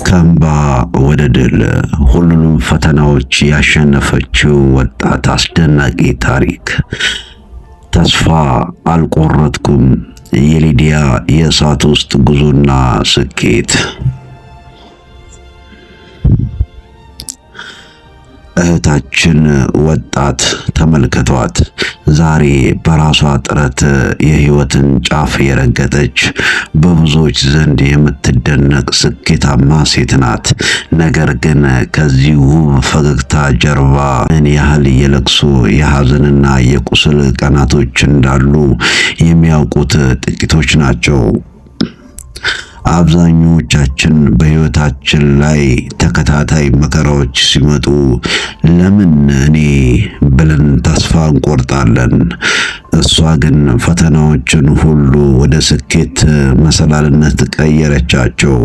ከእንባ ወደ ድል፣ ሁሉንም ፈተናዎች ያሸነፈችው ወጣት አስደናቂ ታሪክ። ተስፋ አልቆረጥኩም። የሊዲያ የእሳት ውስጥ ጉዞና ስኬት። እህታችን ወጣት ተመልከቷት። ዛሬ በራሷ ጥረት የህይወትን ጫፍ የረገጠች፣ በብዙዎች ዘንድ የምትደነቅ ስኬታማ ሴት ናት። ነገር ግን ከዚህ ውብ ፈገግታ ጀርባ ምን ያህል የለቅሶ፣ የሐዘንና የቁስል ቀናቶች እንዳሉ የሚያውቁት ጥቂቶች ናቸው። አብዛኞቻችን በህይወታችን ላይ ተከታታይ መከራዎች ሲመጡ ለምን እኔ ብለን ተስፋ እንቆርጣለን። እሷ ግን ፈተናዎችን ሁሉ ወደ ስኬት መሰላልነት ቀየረቻቸው።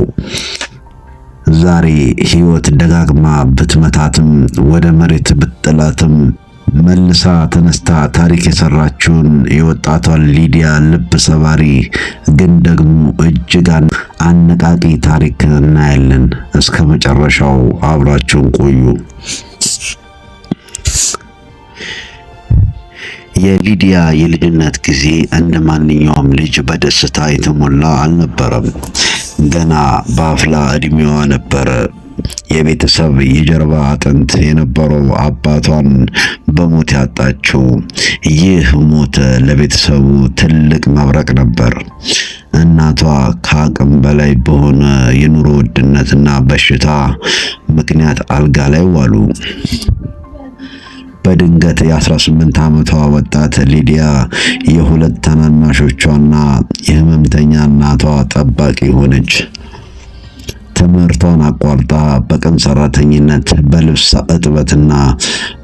ዛሬ ህይወት ደጋግማ ብትመታትም፣ ወደ መሬት ብትጥላትም መልሳ ተነስታ ታሪክ የሰራችውን የወጣቷን ሊዲያ ልብ ሰባሪ ግን ደግሞ እጅግ አነቃቂ ታሪክ እናያለን። እስከ መጨረሻው አብራችሁን ቆዩ። የሊዲያ የልጅነት ጊዜ እንደ ማንኛውም ልጅ በደስታ የተሞላ አልነበረም። ገና በአፍላ ዕድሜዋ ነበረ የቤተሰብ የጀርባ አጥንት የነበረው አባቷን በሞት ያጣችው። ይህ ሞት ለቤተሰቡ ትልቅ መብረቅ ነበር። እናቷ ከአቅም በላይ በሆነ የኑሮ ውድነትና በሽታ ምክንያት አልጋ ላይ ዋሉ። በድንገት የ18 ዓመቷ ወጣት ሊዲያ የሁለት ታናናሾቿና የህመምተኛ እናቷ ጠባቂ ሆነች። ትምህርቷን አቋርጣ በቀን ሰራተኝነት፣ በልብስ እጥበትና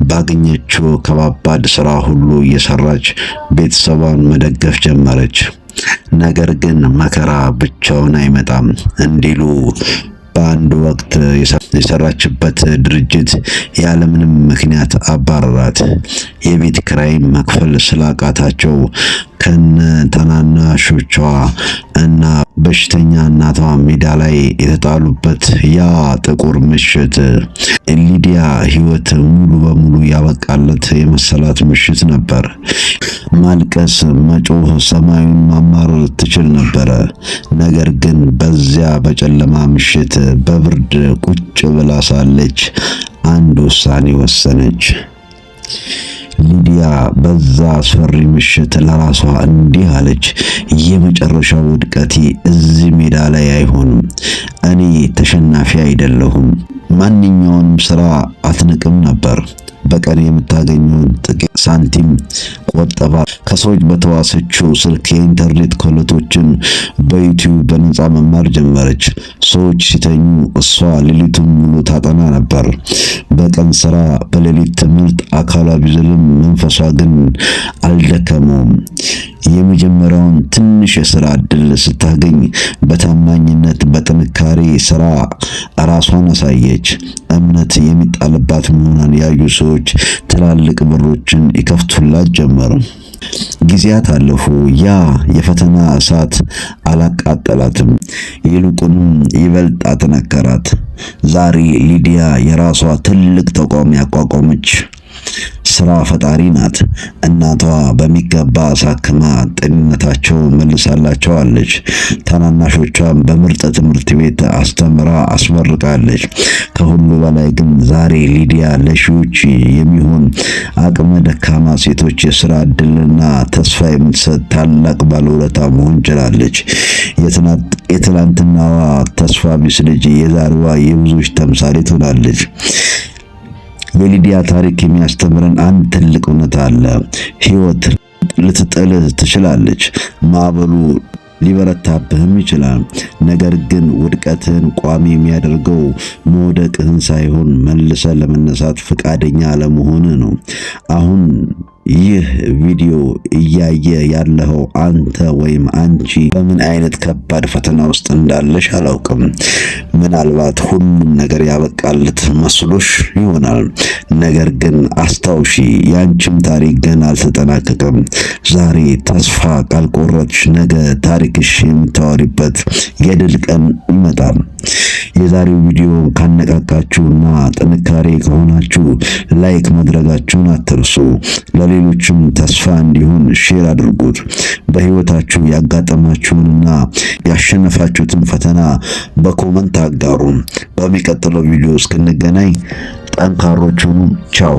ባገኘችው ከባባድ ስራ ሁሉ እየሰራች ቤተሰቧን መደገፍ ጀመረች። ነገር ግን መከራ ብቻውን አይመጣም እንዲሉ በአንድ ወቅት የሰራችበት ድርጅት ያለምንም ምክንያት አባረራት። የቤት ኪራይ መክፈል ስላቃታቸው ከነ ታናናሾቿ እና በሽተኛ እናቷ ሜዳ ላይ የተጣሉበት ያ ጥቁር ምሽት ሊዲያ ሕይወት ሙሉ በሙሉ ያበቃለት የመሰላት ምሽት ነበር። ማልቀስ፣ መጮህ፣ ሰማዩን ማማረር ትችል ነበረ። ነገር ግን በዚያ በጨለማ ምሽት በብርድ ቁጭ ብላ ሳለች አንድ ውሳኔ ወሰነች። ሊዲያ በዛ አስፈሪ ምሽት ለራሷ እንዲህ አለች፦ የመጨረሻው ውድቀቴ እዚህ ሜዳ ላይ አይሆንም። እኔ ተሸናፊ አይደለሁም። ማንኛውንም ስራ አትንቅም ነበር። በቀን የምታገኘውን ጥቂት ሳንቲም ቆጠባ ከሰዎች በተዋሰችው ስልክ የኢንተርኔት ክህሎቶችን በዩቲዩብ በነፃ መማር ጀመረች። ሰዎች ሲተኙ እሷ ሌሊቱን ሙሉ ታጠና ነበር። በቀን ስራ፣ በሌሊት ትምህርት። አካሏ ቢዝልም መንፈሷ ግን አልደከመውም። የመጀመሪያውን ትንሽ የስራ እድል ስታገኝ በታማኝነት፣ በጥንካሬ ስራ ራሷን አሳየች። እምነት የሚጣልባት መሆኗን ያዩ ሰዎች ትላልቅ በሮችን ይከፍቱላት ጀመር። ጊዜያት አለፉ። ያ የፈተና እሳት አላቃጠላትም፣ ይልቁንም ይበልጥ አጠነከራት። ዛሬ ሊዲያ የራሷ ትልቅ ተቋም ያቋቋመች ስራ ፈጣሪ ናት። እናቷ በሚገባ አሳክማ ጤንነታቸው መልሳላቸዋለች። ታናናሾቿን በምርጥ ትምህርት ቤት አስተምራ አስመርቃለች። ከሁሉ በላይ ግን ዛሬ ሊዲያ ለሺዎች የሚሆን አቅመ ደካማ ሴቶች የስራ እድልና ተስፋ የምትሰጥ ታላቅ ባለውለታ መሆን ችላለች። የትላንትናዋ ተስፋ ቢስ ልጅ የዛሬዋ የብዙዎች ተምሳሌት ሆናለች። የሊዲያ ታሪክ የሚያስተምረን አንድ ትልቅ እውነት አለ። ህይወት ልትጥልህ ትችላለች። ማዕበሉ ሊበረታብህም ይችላል። ነገር ግን ውድቀትህን ቋሚ የሚያደርገው መውደቅህን ሳይሆን መልሰ ለመነሳት ፈቃደኛ አለመሆንህ ነው። አሁን ይህ ቪዲዮ እያየ ያለኸው አንተ ወይም አንቺ በምን አይነት ከባድ ፈተና ውስጥ እንዳለሽ አላውቅም። ምናልባት ሁሉም ነገር ያበቃለት መስሎሽ ይሆናል። ነገር ግን አስታውሺ፣ ያንቺም ታሪክ ገና አልተጠናቀቀም። ዛሬ ተስፋ ካልቆረጥሽ ነገ ታሪክሽ የምታወሪበት የድል ቀን ይመጣል። የዛሬው ቪዲዮ ካነቃቃችሁና ጥንካሬ ከሆናችሁ like ማድረጋችሁን አትርሱ። ለሌሎችም ተስፋ እንዲሆን share አድርጉት። በህይወታችሁ ያጋጠማችሁንና ያሸነፋችሁትን ፈተና በ comment አጋሩ። በሚቀጥለው ቪዲዮ እስክንገናኝ ጠንካሮች ሁኑ። ቻው።